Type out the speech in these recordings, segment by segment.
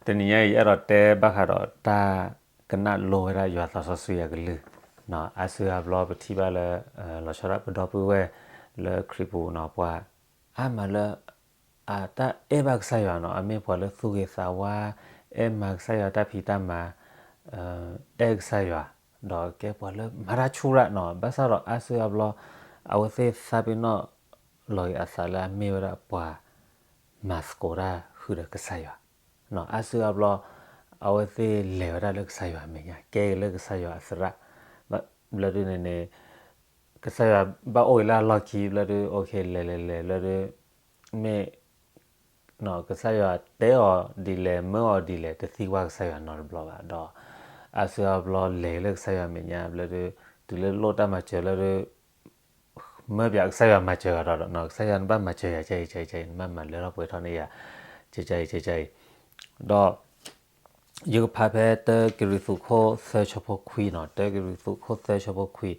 တနံၤညါအံၤ ယအဲၣ်ဒိးတဲဘၣ်ဃးဒီးတၢ်ကနၣ်လိဝဲဒၣ်ယွၤသးစီဆှံအကလုၢ်. အါစုအါဘျီပထံၣ်ဘၣ်လၢ လီၤဆီဒၣ်ပဒီပုၢ်ဝဲၢ်လၢခရံာ်ပူၤနီၤ ပှၤအါမးလၢ အတၢ်အဲၣ်ဘၣ်ကစၢ်ယွၤနီၤ အမ့ၢ်ပှၤလၢသူၣ်ဂ့ၤသးဝါ, အဲၣ်မၤကစၢ်ယွၤတၢ်ဖံးတၢ်မၤ, အဲၣ်ကစၢ်ယွၤ, ဒီးကဲပှၤလၢမၤတၢ်ဆူၣ်ရၣ်နီၤ ဘၣ်ဆၣ်ဒီးအါစုအါဘျီ အဝဲသ့ၣ်သးပ့ၤနီၣ်လီၤဂာ်အသးလၢအမ့ၢ်ဝဲဒၣ်ပှၤ မၤသကိးတၢ်ဃုာ်ဒီးကစၢ်ယွၤ. အါစုအါဘျီ အဝဲသ့ၣ်လဲၤဝဲဒၣ်လၢကစၢ်ယွၤအမဲာ်ညါ ကဲက့ၤလၢကစၢ်ယွၤအသရၣ်, ဘျီဒုန့ၣ်န့ၣ် ကစၢ်ယွၤဘၣ်အိၣ်အံၤလၢအလီၢ်ခံ ဘျီဒု okay လဲၤလဲၤလဲၤ ဘျီဒု မ့ၢ် ကစၢ်ယွၤတဲအီၤဒ်လဲၣ် မၢအီၤဒ်လဲၣ် တသံကွၢ်ကစၢ်ယွၤနီတဘျီဘၣ်ဒီး အါစုအါဘျီလဲၤလၢကစၢ်ယွၤအမဲာ်ညါ ဘျီဒု တုၤလၢလိၣ်တၢ်မၤစၢၤ ဘျီဒု မၢပၠးကစၢ်ယွၤမၤစၢၤဂၤဒီး ကစၢ်ယွၤနဘၣ်မၤစၢၤယၤ ကၢအံၤ ကၢအံၤ ကၢအံၤ နဘၣ်မၤလၢထီၣ်ပှဲၤထီၣ်န့ၢ်ယၤ ကၢအံၤ ကၢအံၤ ဒီး ယကဖးဖဲတၢကရံၣ်သူးခိၣ်သၢဆၢဖိခွံနီၤ တၢကရံၣ်သူးခိၣ်သၢဆၢဖိခွံ,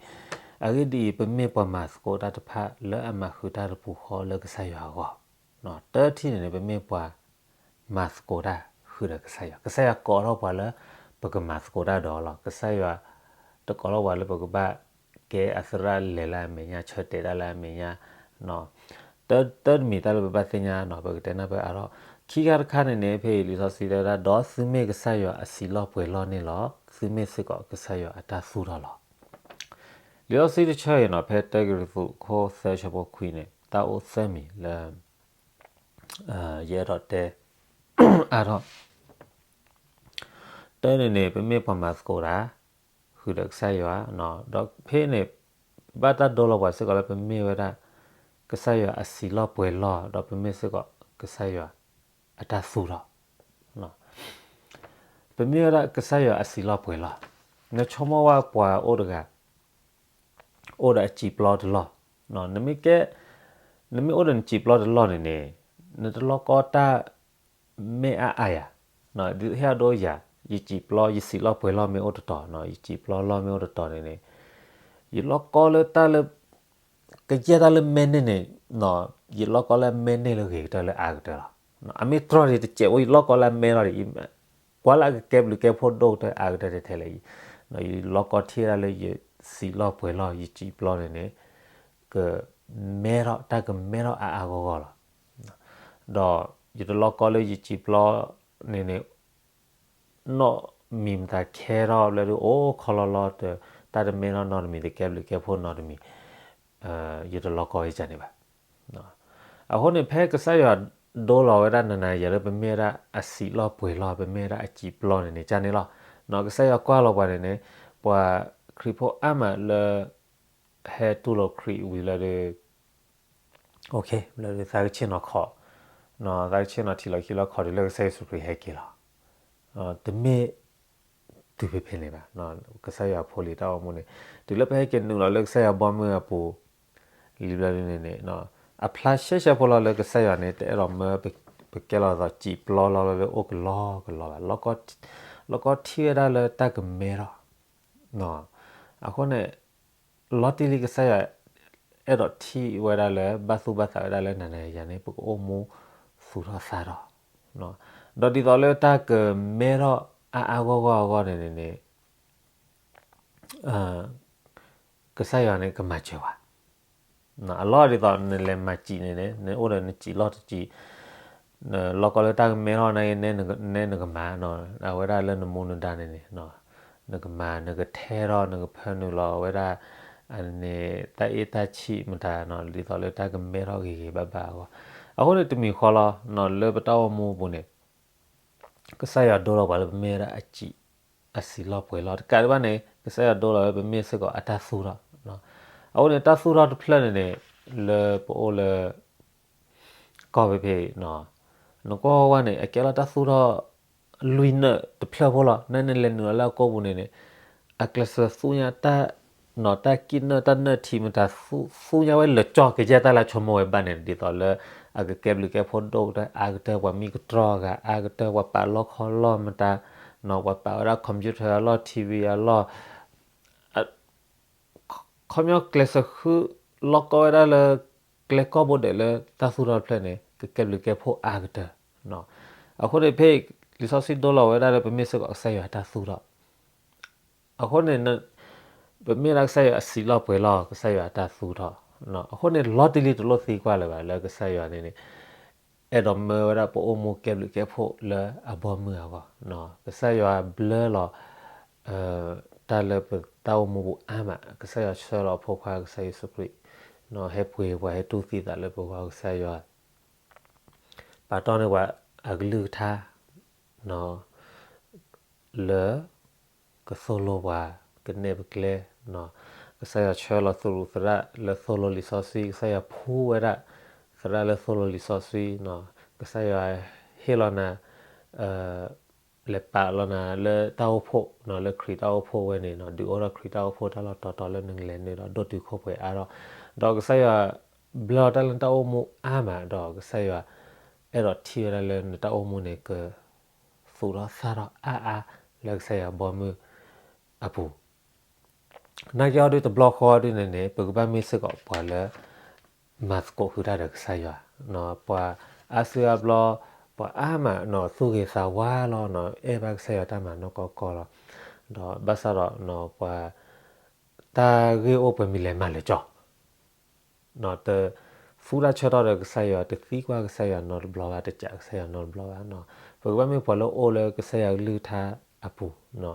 အဂ့ၢ်ဒ်အံၤ ပမ့ၢ်ပှၤမၤသကိးတၢ်တဖၣ်လၢအမၤဃုာ်တၢ်တပူၤဃီလၢကစၢ်ယွၤအဂီၢ်, တၢထံၣ်န့ၣ်န့ၣ် ပမ့ၢ်ပှၤ မၤသကိးတၢ်ဃုာ်ဒီးကစၢ်ယွၤ, ကစၢ်ယွၤကိးထီၣ်ပှၤလၢ ပကမၤသကိးတၢ်ဒီးလီၤ, ကစၢ်ယွၤတကိးထီၣ်ပှၤလၢပကဘၣ်ကဲအသရၣ်လဲၤလၢအမဲာ်ညါ ဆၢတဲာ်တၢ်လၢအမဲာ်ညါ တၢတမံၤတၢ်လၢပဘၣ်သ့ၣ်ညါနီၤ ပကတဲနၢ်ပၢၢ်အါထီၣ်, ခံခါတခါန့ၣ်န့ၣ် ဖဲအံၤလံာ်စီဆှံတဲဝဲဒၣ် ဒီးသုမ့ၢ်ကစၢ်ယွၤအစံာ်လီၢ်ပှဲၤလီၢ်န့ၣ်လီၤ, သုမ့ၢ်စ့ၢ်ကီးကစၢ်ယွၤအတၢ်သူၣ်ထီၣ်လီၤ. လံာ်စီဆှံတဆၢအံၤနီၤ ဖဲတၢကရံၣ်သူးခိၣ်သၢဆၢဖိခွံန့ၣ် တၢ်အိၣ်သၢမံၤလၢ ယအဲၣ်ဒိးတဲ အါထီၣ် တၢန့ၣ်န့ၣ် ပမ့ၢ်ပှၤမၤသကိးတၢ် ဃုာ်ဒီးကစၢ်ယွၤ, ဒီးဖဲန့ၣ် ဘၣ်တၢ်ဒိလီၤပှၤစ့ၢ်ကီးလၢပမ့ၢ်ဝဲဒၣ် ကစၢ်ယွၤအစံာ်လီၢ်ပှဲၤလီၢ် ဒီးပမ့ၢ်စ့ၢ်ကီးကစၢ်ယွၤအတၢ်သူၣ်ထီၣ် ပမ့ၢ်ဝဲဒၣ်ကစၢ်ယွၤအစံာ်လီၢ်ပှဲၤလီၢ်, နဆိကမိၣ်ဝဲပှၤအိၣ်တဂၤ အိၣ်ဒီးအစံာ်ပျီတလီၢ်, နမ့ၢ်ကဲ နမ့ၢ်အိၣ်ဒီးနစံာ်ပျီတလီၢ်န့ၣ်န့ၣ် နတလီၢ်ကီတၢ်မဲာ်အါအါယၤ, ဒ်ဟဲအဒိယၤ ယစံာ်ပျီ ယစံာ်လီၢ်ပှဲၤလီၢ်မ့ၢ်အိၣ်တတီၤ, ယစံာ်ပျီလီၢ်မ့ၢ်အိၣ်တတီၤန့ၣ်န့ၣ် ယလီၢ်ကီလၢတၢ်လၢ ကယဲၢ်တၢ်လၢမဲန့ၢ်န့ၣ် ယလီၢ်ကီလၢအမဲန့ၢ်လၢဂ့ၤကတၢၢ်လၢအါကတၢၢ်လီၤ. အမ့ၢ်တြီဒီးတစဲးဖိ ယလီၢ်ကီလၢအမဲလီၤဒီး ကွၢ်လၢအကကဲဘျုးကဲဖှိၣ်ဒိၣ်ကတၢၢ်အါကတၢၢ်ထဲထဲလၢ ယလီၢ်ကီထံၣ်ဝဲဒၣ်လၢယစံာ်လီၢ်ပှဲၤလီၢ် ယစံာ်ပျီန့ၣ်န့ၣ် ကမဲထီၣ် တၢ်ကမဲထီၣ်အါအါဂီၢ်ဂီၢ်လီၤ. ဒီးယတလီၢ်ကီလၢယစံာ်ပျီန့ၣ်န့ၣ် နီၢ်မံၤမတၤခဲထီၣ်ဘျီဒုး အိၣ်ခီလီလီ တၢ်တမဲထီၣ်နီတမံၤ တကဲဘျုးကဲဖှိၣ်နီတမံၤ ယတလီၢ်ကီယကန့ၣ်ဘၣ်. အဃိန့ၣ် ဖဲကစၢ်ယွၤဒိလီၤဝဲဒၣ်နၤနၤယၤလၢပမ့ၢ်ဝဲဒၣ်အစံာ်လီၢ်ပှဲၤလီၢ် ပမ့ၢ်ဝဲဒၣ်အစံာ်ပျီန့ၣ်န့ၣ် ကန့ၣ်လီၤ. ကစၢ်ယွၤကွၢ်လီၤပှၤန့ၣ်န့ၣ် ပှၤခရံာ်ဖိအါမးလၢ ဟဲတူၢ်လိာ်ခရံာ်ဝံၤလၢဒုး လၢဒုးသးကဆ့ၣ်နီၤခီၣ်, သးကဆ့ၣ်နီၤထံၣ်လီၤခံလီၤခီၣ်တုၤလၢကစၢ်ယ့ၣ်ၡူးခရံာ်ဟဲက့ၤလီၤ. တမ့ၢ်တုၤဖဲဖဲန့ၣ်ဘၣ်. ကစၢ်ယွၤဖိလံၤတၢ်အိၣ်မူန့ၣ် တုၤလၢပဟဲက့ၤနုာ်လီၤလၢကစၢ်ယွၤဘီမုၢ်အပူၤ လံဘျီဒုန့ၣ်န့ၣ် အဖျါရှဲရှဲဖိလီၤလၢကစၢ်ယွၤန့ၣ် တအဲၣ်ဒိးမၢပကဲလီၤသိးစံာ်ပျီလီၤလၢ အိၣ်ကလီကလီဘၣ်. လီၢ်ကီထံၣ်ဝဲဒၣ်လၢတၢ်ကမဲထီၣ် အဃိန့ၣ် လီၤတံၢ်လံကစၢ်ယွၤ အဲၣ်ဒိးထံၣ်ဝဲဒၣ်လၢ ဘၣ်သူၣ်ဘၣ်သးဝဲဒၣ်လၢနၤနၤယၤန့ၣ် ပကအိၣ်မူသူၣ်ထီၣ်သးထီၣ်, ဒီးဒ်သိးလၢတၢ်ကမဲထီၣ်အါအါဂီၢ်ဂီၢ်အဂီၢ်န့ၣ်န့ၣ် ကစၢ်ယွၤန့ၣ်ကမၤစၢၤဝဲ အလီၢ်ဒ်သိးနလဲၤမၤစံာ်န့ၣ်န့ၣ် နအိၣ်ဒီးနစံာ်လီၢ်တစံာ် နလီၢ်ကီလၢတၢ်ကမဲထီၣ်န့ၣ် နဲနကမၤ အဝဲဒၣ်လၢနမူနဒါန့ၣ်န့ၣ် နကမၤ နကထဲထီၣ် နကဖၢနုာ်လီၤဝဲဒၣ် န့ၣ် တၢ်အ့ၣ်တၢ်ဆံၣ်မတၤ ဒ်သိးလၢတၢ်ကမဲထီၣ်ဂ့ၤဂ့ၤဘၣ်ဘၣ်အဂီၢ်. အဃိန့ၣ်တမံၤဃီလီၤ လၢပတၢ်အိၣ်မူအပူၤန့ၣ် ကစၢ်ယွၤဒိလီၤပှၤလၢပမ့ၢ်ဝဲဒၣ်အစံာ် အစံာ်လီၢ်ပှဲၤလီၢ် တကးဒံးဘၣ်န့ၣ် ကစၢ်ယွၤဒိလီၤဝဲပမ့ၢ်စ့ၢ်ကီးအတၢ်သူၣ်ထီၣ်, အဃိန့ၣ် တၢ်သူၣ်ထီၣ်တဖျၢၣ်န့ၣ်န့ၣ် လၢပအိၣ်လၢ ကီၢ်ဖဲဖဲ နကွၢ်ဝဲန့ၣ် အကဲလီၤတၢ်သူၣ်ထီၣ် လွံၢ်နၢၣ်တဖျၢၣ်ဖိလီၤ. နနလဲၤနုာ်လီၤလၢအကိာ်ပူၤန့ၣ်န့ၣ် အကျဲးစၢးသူညါတၢ် နီၢ်တၢ်ကံၣ်နၢၣ်တၢ်နၢၣ်ထံမတၤ သူညါဝဲလၢာ်ကၠီၣ် ကယဲၢ်တၢ်လၢဆိကမိၣ်ဝဲဘၣ်န့ၣ် ဒ်သိးလၢ အကကဲဘျုးကဲဖှိၣ်ဒိၣ်ကတၢၢ်အါကတၢၢ် ပှၤမံကတြီၢ်ဂၤအါကတၢၢ် ပှၤပာ်လီၢ်ခီလီၢ်မတၤ ပှၤပာ်ဝဲဒၣ် computer အလီၢ် ထံဝံၤ အလီၢ် ခီပညီကျဲးစၢးဃုလီၢ်ကီဝဲဒၣ်လၢ ကျဲကီၢ်ဘိဒဲးလၢတၢ်သူၣ်ထီၣ်တဖျၢၣ်န့ၣ် ကကဲဘျုးကဲဖှိၣ်အါကတၢၢ်. အဃိန့ၣ်ဖဲ လံာ်စီဆှံဒိလီၤဝဲဒၣ်လၢပမ့ၢ်စ့ၢ်ကီးကစၢ်ယွၤအတၢ်သူၣ်ထီၣ်, အဃိန့ၣ် ပမ့ၢ်ဒၣ်ကစၢ်ယွၤအစံးလီၢ်ပှဲၤလီၢ် ကစၢ်ယွၤအတၢ်သူၣ်ထီၣ်, အဃိန့ၣ် လီၤတံၢ်လံတလိၣ်သံကွၢ်လၢၤဘၣ်လၢကစၢ်ယွၤန့ၣ်န့ၣ် အဲၣ်ဒိးမၢဝဲဒၣ်ပအိၣ်မူကဲဘျုးကဲဖှိၣ်လၢအဘီမုၢ်အဂီၢ်, ကစၢ်ယွၤဘျၢလီၤ တၢ်လၢပတၢ်အိၣ်မူပူၤအါမး, ကစၢ်ယွၤဆှၢလီၤအဖိခွါကစၢ်ယ့ၣ်ၡူးခရံာ်, ဟဲပှ့ၤပှၤ ဟဲတူၢ်သံသးလၢပဂီၢ်, ကစၢ်ယွၤ ပာ်တီၢ်န့ၢ်ပှၤအကလုၢ်ကထါ လၢကသိၣ်လိပှၤ ကနဲၣ်ပကျဲ, ကစၢ်ယွၤဆှၢလီၤသရူးသရၣ်လၢသိၣ်လိလံာ်စီဆှံ, ကစၢ်ယွၤဖှူဝဲဒၣ်သရၣ်လၢသိၣ်လိလံာ်စီဆှံ, ကစၢ်ယွၤဟ့ၣ်လီၤနၤ လဲၤပာ်လီၤနၤလၢတၢ်အိၣ်ဖှိၣ်, လၢခရံာ်တၢ်အိၣ်ဖှိၣ်ဝဲန့ၣ်, ဒုးအိၣ်ထီၣ်ခရံာ်တၢ်အိၣ်ဖှိၣ်တၢ်လီၢ်တတီၤတီၤလၢနလဲၤနုာ်ဒီးဒိၣ်တုာ်ခိၣ်ပှဲၤအါထီၣ်, ဒီးကစၢ်ယွၤဘျၢလီၤတၢ်လၢနတၢ်အိၣ်မူအါမး, ဒီးကစၢ်ယွၤအဲၣ်ဒိးထံၣ်ဝဲဒၣ်လၢနတၢ်အိၣ်မူန့ၣ် ကသူၣ်ထီၣ်သၣ်ထီၣ်အါအါလၢကစၢ်ယွၤဘီမုၢ်အပူၤ နာ်က့အီၤဒုးတဘျီဃီဒုးန့ၣ်န့ၣ် ပကဘၣ်မ့ၢ်စ့ၢ်ကီးပှၤလၢ မၤသကိးဃုာ်တၢ်ဒီးကစၢ်ယွၤ, ပှၤအါစုအါဘျီ, ပှၤအါမး သူၣ်ဂ့ၤသးဝါလီၤ, အဲၣ်ဘၣ်ကစၢ်ယွၤတၢ်မၤနီၢ်ကီၢ်ကီၢ်လီၤ, ဒီးဘၣ်ဆၣ်ဒီး ပှၤ တၢ်ဂ့ၢ်အိၣ်ပှဲၤမံၤလဲၤမၤလၢာ်ကၠီ တသူၣ်တၢ်ဆၢကတီၢ်ဒီးကစၢ်ယွၤ, တသံကွၢ်ကစၢ်ယွၤနီတဘျီဘၣ်, တစံးကစၢ်ယွၤနီတဘျီဘၣ်. ပကဘၣ်မ့ၢ်ပှၤလၢအိၣ်လၢကစၢ်ယွၤကလုၢ်ကထါအပူၤ,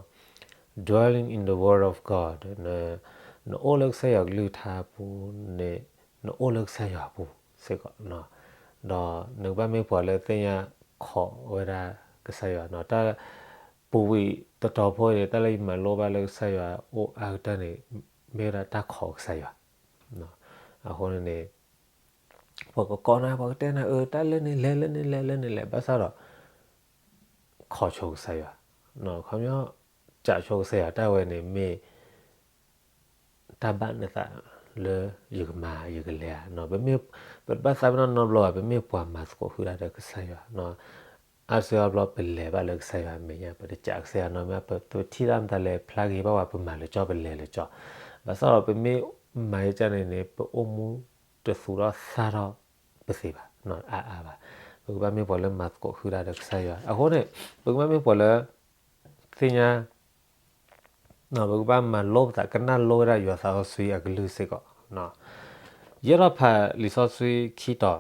dwelling in the word of God, နအိၣ်လၢကစၢ်ယွၤကလုၢ်ကထါအပူၤန့ၣ်, နအိၣ်လၢကစၢ်ယွၤအပူၤစ့ၢ်ကီး, ဒီးနကဘၣ်မ့ၢ်ပှၤလၢသ့ၣ်ညါခိးဝဲဒၣ်ကစၢ်ယွၤ, တၢ်ပူၤဝံၤတတီၤဖိန့ၣ် တၢ်လၢယမၤလိဘၣ်လၢကစၢ်ယွၤအိၣ်အါကတၢၢ်န့ၣ် မ့ၢ်ဝဲဒၣ်တၢ်ခိးကစၢ်ယွၤ. အဃိန့ၣ်န့ၣ် ပှၤကကိးနၤ, ပှၤကတဲနၤ, အၢ တၢ်လၢန့ၣ်လဲၤလၢန့ၣ်လဲၤလၢန့ၣ်လဲၤ, ဘၣ်ဆၣ်ဒီး ခိးဆိကစၢ်ယွၤ, ခီပညီ စံးဆိကစၢ်ယွၤတၢ်ဝဲန့ၣ်မ့ၢ် တၢ်ဘၣ်နသးလၢယကမၤယကလဲၤဧါ. ပတဘၣ်သးပ့ၤနီၣ်နီတဘျီဘၣ်, ပမ့ၢ်ပှၤမၤသကိးဃုာ်တၢ်ဒီးကစၢ်ယွၤ, အါစုအါဘျီပလဲၤဘၣ်လၢကစၢ်ယွၤအမဲာ်ညါ, ပတစံးကစၢ်ယွၤနီတမံၤ, ပထံၣ်တၢ်မတၤလဲၤဖျါဂ့ၤဘၣ်ဝဲ ပမၤလၢာ်ကၠီ ပလဲၤလၢာ်ကၠီ, ဘၣ်ဆၣ်ဒီးပမ့ၢ်မၤယကၢ်န့ၣ်န့ၣ် ပအိၣ်မူတသူၣ်ထီၣ်သၣ်ထီၣ်ပသ့ဘၣ်, အါအါဘၣ်. ပကဘၣ်မ့ၢ်ပှၤလၢမၤသကိးဃုာ်တၢ်ဒီးကစၢ်ယွၤ. အဃိန့ၣ် ပကဘၣ်မ့ၢ်ပှၤလၢ သ့ၣ်ညါ, ပကဘၣ်မၤလိပသး ကနၣ်လိဝဲဒၣ်ယွၤသးစီဆှံအကလုၢ်စ့ၢ်ကီး. ယအဲၣ်ဒိးဖးလံာ်စီဆှံခံတီၤ,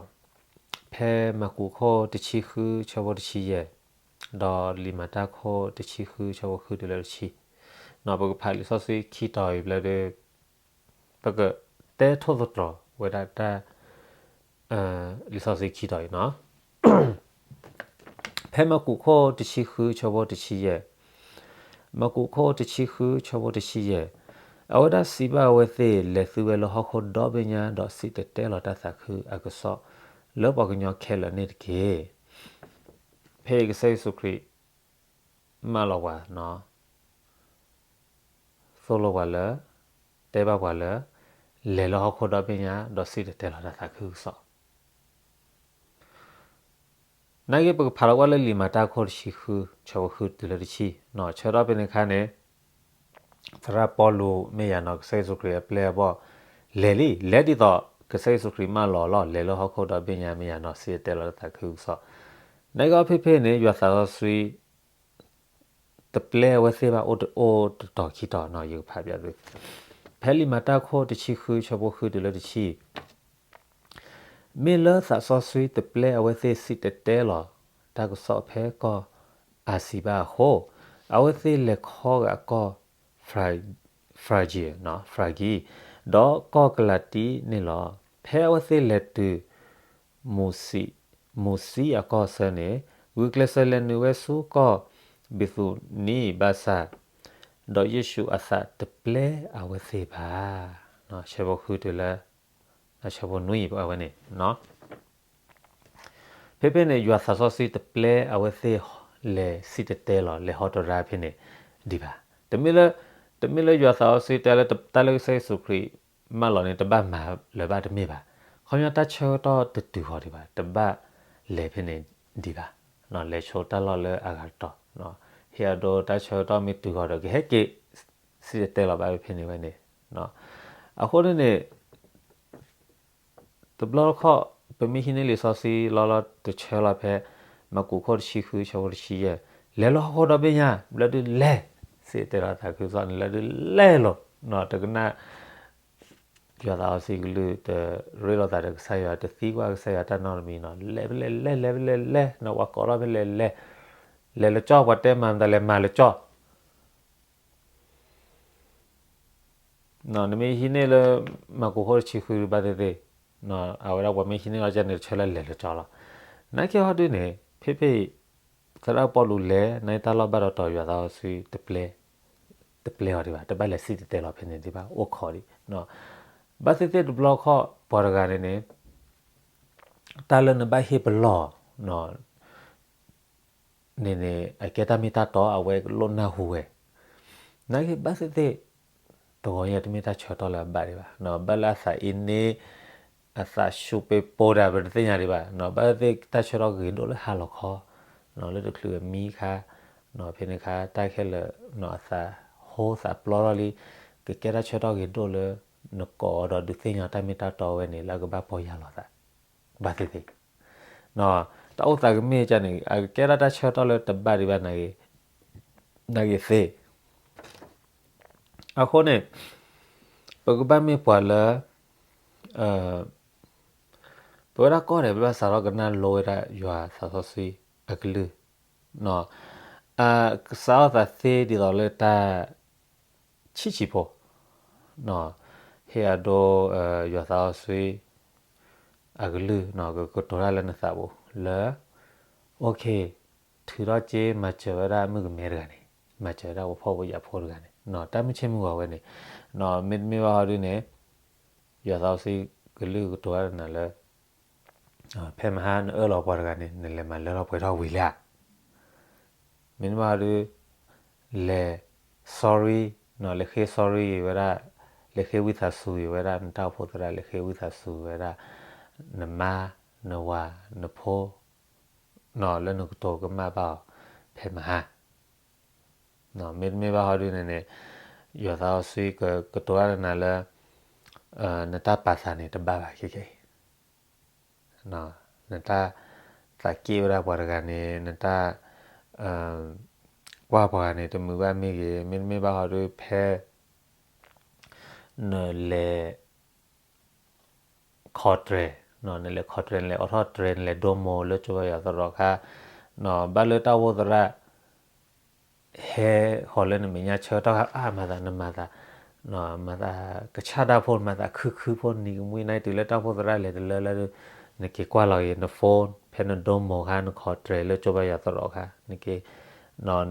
ဖဲမၢ်ကူးခိၣ်တဆံဃုဆၢဖိတဆံယဲၢ်, ဒီးလံာ်မၤတၢ်ခိၣ်တဆံဃုဆၢဖိဃုတုၤလၢတဆံ, ပကဖးလံာ်စီဆှံခံတီၤအံၤဘျီဒီး ပကတဲထိၣ်သတြီၤဝဲဒၣ်တၢ် လံာ်စီဆှံခံတီၤအံၤနီၤ. ဖဲမၢ်ကူးခိၣ်တဆံဃုဆၢဖိတဆံယဲၢ်, မၢ်ကူးခိၣ်တဆံဃုဆၢဖိတဆံယဲၢ်, အဝဲဒၣ်စံးဘၣ်အဝဲသ့ၣ်, လဲၤသုဝဲလၢဟီၣ်ခိၣ်ဒီဘ့ၣ်ညါ ဒီးစံၣ်တဲၤတဲလီၤတၢ်သးခုအကစီၣ် လၢပှၤကညီခဲလၢာ်န့ၣ်တက့ၢ်. ဖဲအံၤကစၢ်ယ့ၣ်ၡူးခရံာ် မၢလီၤပှၤ သိၣ်လိပှၤလၢ, တဲဘၣ်ပှၤလၢ, လဲၤလၢဟီၣ်ခိၣ်ဒီဘ့ၣ်ညါ ဒီးစံၣ်တဲၤတဲလီၤတၢ်သးခုကစီၣ်. နာ်က့ ပကဖးလီၤကွၢ်လၢလံာ်မၤတၢ်ခိၣ်တဆံဃု ဆၢဖိဃုတုၤလၢတဆံ, ဆၢထီၣ်ဖဲန့ၣ်အခါန့ၣ် သရၣ်ပီလူးမ့ၢ်ယၤနီၤ ကစၢ်ယ့ၣ်ၡူးခရံာ်အပျဲၢ်အဘီၣ် လဲၤလံ, လဲၤဒ်သိးကစၢ်ယ့ၣ်ၡူးခရံာ်မၢလီၤလီၤ, လဲၤလၢဟီၣ်ခိၣ်ဒီဘ့ၣ်ညါမ့ၢ်ယၤနီၤ စံၣ်တဲၤတဲလီၤတၢ်သးခုကစီၣ်. နာ်က့အီၤဖဲဖဲန့ၣ် ယွၤသးစီဆှံ တပျဲအဝဲသ့ၣ်ဘၣ် အိၣ်တအိၣ်တတီၤခံတီၤနီၤ ယကဖးပျးသု, ဖဲလံာ်မၤတၢ်ခိၣ်တဆံဃု ဆၢဖိဃုတုၤလၢတဆံ, မ့ၢ်လၢသးစီဆှံတပျဲအဝဲသ့ၣ်စံၣ်တဲၤတဲလီၤ တၢ်ကစီၣ်ဖဲကီၢ်အၤစံးဘၣ်အဃိ, အဝဲသ့ၣ်လဲၤခီဂာ်ကီၢ် Phrygia, Phrygia, ဒီးကီၢ်ကလၤတံန့ၣ်လီၤ. ဖဲအဝဲသ့ၣ်လဲၤတုၤ မူၤစံအကီၢ်ဆၢန့ၣ်, ဂုာ်ကျဲးစၢးလဲၤနုာ်ဝဲဆူကီၢ်ဘံၤသူနံဘၣ်ဆၣ်, ဒီးယ့ၣ်ၡူးအသးတပျဲအဝဲသ့ၣ်ဘၣ်. ဆၢဖိဃုတုၤလၢ ဆၢဖိနွံအဝဲန့ၣ် ဖဲဖဲန့ၣ် ယွၤသးစီဆှံတပျဲအဝဲသ့ၣ်လဲၤစံၣ်တဲၤတဲလီၤ လဲၤဟီတရါဖဲန့ၣ်ဒံးဘၣ်. တမ့ၢ်လၢ, တမ့ၢ်လၢယွၤသးစီဆှံတဲလၢတၢ်လၢကစၢ်ယ့ၣ်ၡူးခရံာ်မၢလီၤန့ၣ် တဘၣ်မၤလၢၤဘၣ်တမ့ၢ်ဘၣ်. ခီပညီတၢ်ဆၢကတီၢ်တတုၤဃီၤဒံးဘၣ်, တဘၣ်လဲၤဖဲန့ၣ်ဒံးဘၣ်. လဲၤဆိတၢ်လီၢ်လၢအဂၤတတီၤ, ဟ့ၣ်အဒိတၢ်ဆၢကတီၢ်မ့ၢ်တုၤဃီၤဒီး ကဟဲက့ၤစံၣ်တဲၤတဲလီၤဘၣ်ဖဲဖဲန့ၣ်ဝဲန့ၣ်. အဃိန့ၣ်န့ၣ် တဘျီတခီၣ် ပမ့ၢ်ဟံးန့ၢ်လံာ်စီဆှံလီၤလီၤတဆၢလီၤဖဲ မၢ်ကူးခိၣ်တဆံဃု ဆၢဖိတဆံယဲၢ်, လဲၤလီၤဟီၣ်ခိၣ်ဒီဘ့ၣ်ညါ ဘျၢဒုးလဲၤ, စံးတဲလီၤသးခုကစီၣ်န့ၣ် လၢဒုးလဲၤလီၤ, တကနၣ် ယွၤသးစီဆှံကလုၢ် တရ့လိာ်သးဒီးကစၢ်ယွၤ တသံကွၢ်ကစၢ်ယွၤတၢ်နီတမံၤနီၤ, လဲၤဖဲလဲၣ်လဲၤ လဲၤဖဲလဲၣ်လဲၤနီၤ, ပှၤကိးထီၣ်ဖဲလဲၣ်လဲၤ, လဲၤလၢကၠီ ပှၤတဲမၤမတၤလဲၤမၤလၢကၠီ နမ့ၢ်ဟံးန့ၢ်လၢ မၢ်ကူးခိၣ်တဆံဃုဘၣ်သ့ၣ်သ့ၣ်, အဝဲဒၣ်ပှၤမ့ၢ်ဟံးန့ၢ်လီၤကၢန့ၣ် တဆၢလၢလဲၤလၢကၠီလီၤ. နာ်က့ဟီဒုန့ၣ် ဖဲဖဲအံၤ သရၣ်ပီလူးလဲၤ နာ်က့တၢ်လီၢ်ဘၣ်ဒီးတီၤ ယွၤသးစီဆှံ တပျဲအီၤဒံးဘၣ်, တဘၣ်လဲၤစံၣ်တဲၤတဲလီၤဖဲန့ၣ်ဒံးဘၣ်, အိၣ်ခိးဒံး. ဘၣ်သ့ၣ်သ့ၣ်တဘျီခီၣ် ပှၤတဂၤန့ၣ်န့ၣ် တၢ်လၢနဘၣ်ဟ့ၣ်ပလီၢ် န့ၣ်န့ၣ် အကဲတၢ်မ့ၢ်တၢ်တီ အဝဲလိၣ်နၢ်ဟူဝဲ, နာ်က့ဘၣ်သ့ၣ်သ့ၣ် တဂီၤညါတမ့ၢ်တၢ်ဆၢကတီၢ်လၢအဘၣ်ဒံးဘၣ်, ဘၣ်လၢအသးအ့န့ အသးဆူၣ်ပ့ၤပိၤဒၣ် ပတသ့ၣ်ညါဒံးဘၣ်, ဘၣ်သ့ၣ်သ့ၣ်တၢ်ဆၢကတီၢ်ဂ့ၤဒိၣ်လၢဟါလီၤခီ, လၢတချုးအမံခါ, ဖဲန့ၣ်ခါ တၢ်ခဲလၢာ် အသးဟိသးပျီထီၣ်လံ, ကကဲတၢ်ဆၢကတီၢ်ဂ့ၤဒိၣ်လၢ နကိးဒီးဒုးသ့ၣ်ညါတၢ်မ့ၢ်တၢ်တီဝဲန့ၣ် လၢအကဘၣ်ပီၢ်ယၢ်လီၤသး ဘၣ်သ့ၣ်သ့ၣ်, တၢ်အိၣ်သးကမ့ၢ်ကန့ၣ် အကကဲဒၣ်တၢ်ဆၢကတီၢ်လၢတဘၣ်ဒံးဘၣ် နာ်က့သ့ၣ်. အဃိန့ၣ် ပကဘၣ်မ့ၢ်ပှၤလၢ ပဝဲဒၣ်ကီၢ်န့ၣ် ပဘၣ်စးထီၣ်ကနၣ်လိဝဲဒၣ်ယွၤသးစီဆှံအကလုၢ်, ကစးထီၣ်သးသ့ဒ်သိးလၢတၢ် ဆံးဆံးဖိ, ဟ့ၣ်အဒိ ယွၤသးစီဆှံ အကလုၢ် ကကတိၤတၢ်လၢနသးပူၤလၢ OK, ထုးထီၣ်က့ၤ မၤစၢၤဝဲဒၣ်မုၣ်ကမဲတဂၤန့ၣ်, မၤစၢၤဝဲဒၣ်ပှၤဖှီၣ်ဖိယာ်ဖိတဂၤန့ၣ်, တၢ်မုၢ်ဆ့ၣ်မုၢ်ဂီၤဝဲန့ၣ်, မ့တမ့ၢ်ဘၣ်ဟီဒုန့ၣ် ယွၤသးစီဆှံကလုၢ်ကတိၤတၢ်လၢနၤလၢ ဖဲမဟါနအၢၣ်လီၤပှၤတဂၤန့ၣ် နလဲၤမၤလၢထီၣ်ပှဲၤထီၣ်ဝံၤလံဧါ. မ့တမ့ၢ်ဘၣ်ဟီဒု လဲၤ sorry, လဲၤဃ့ sorry ဝဲဒၣ်, လဲၤဃ့ဝံသးစူၤဝဲဒၣ် နတၢ်အိၣ်ဖှိၣ်သရၣ်, လဲၤဃ့ဝံသးစူၤဝဲဒၣ် နမါ, နဝၤ, နဖိ, လၢနကတိၤကမၣ်ဘၣ်အီၤ ဖဲမဟါ. မ့တမ့ၢ်ဘၣ်ဟီဒုန့ၣ်န့ၣ် ယွၤသးစီဆှံကကတိၤတၢ်လၢနၤလၢ နတၢ်ပာ်သးန့ၣ်တဘၣ်ဘၣ်ခဲကနံၣ်အံၤ နတၢ်သးက့ၣ်ဝဲဒၣ်ပှၤတဂၤန့ၣ်, နတၢ် ကွၢ်ပှၤဂၤန့ၣ် တမုာ်ဘၣ်မ့ၢ်ဂ့ၤ, မ့တမ့ၢ်ဘၣ်ဟီဒု ဖဲ နလဲၤ ခီတြဲၤ, နလဲၤခီတြဲၤ, နလဲၤအိးထီၣ်တြဲၤ, နလဲၤဒိမိၢ်လၢကၠိဘါယွၤသရိာ်အခါ, ဘၣ်လၢတၢ်အိၣ်ဖှိၣ်သရၣ် ဟဲဃီၤလၢနမဲာ်ညါ ဆၢကတီၢ်ခါ အါ မၤသး နမၤသး, မၤသးကဆၣ်တၢ်ဖိ, မၤသးခုခုဖိ, နံၤကမှံနါ တုၤလၢတၢ်အိၣ်ဖှိၣ်သရၣ်လဲၤတလၢလၢ နက့ၤကွၢ်လီၤက့ၤန phone ဖဲနဒိမိၢ်ခါ နခီတြဲၤလၢကၠိဘါယွၤသရိာ်အခါ, နက့ၤ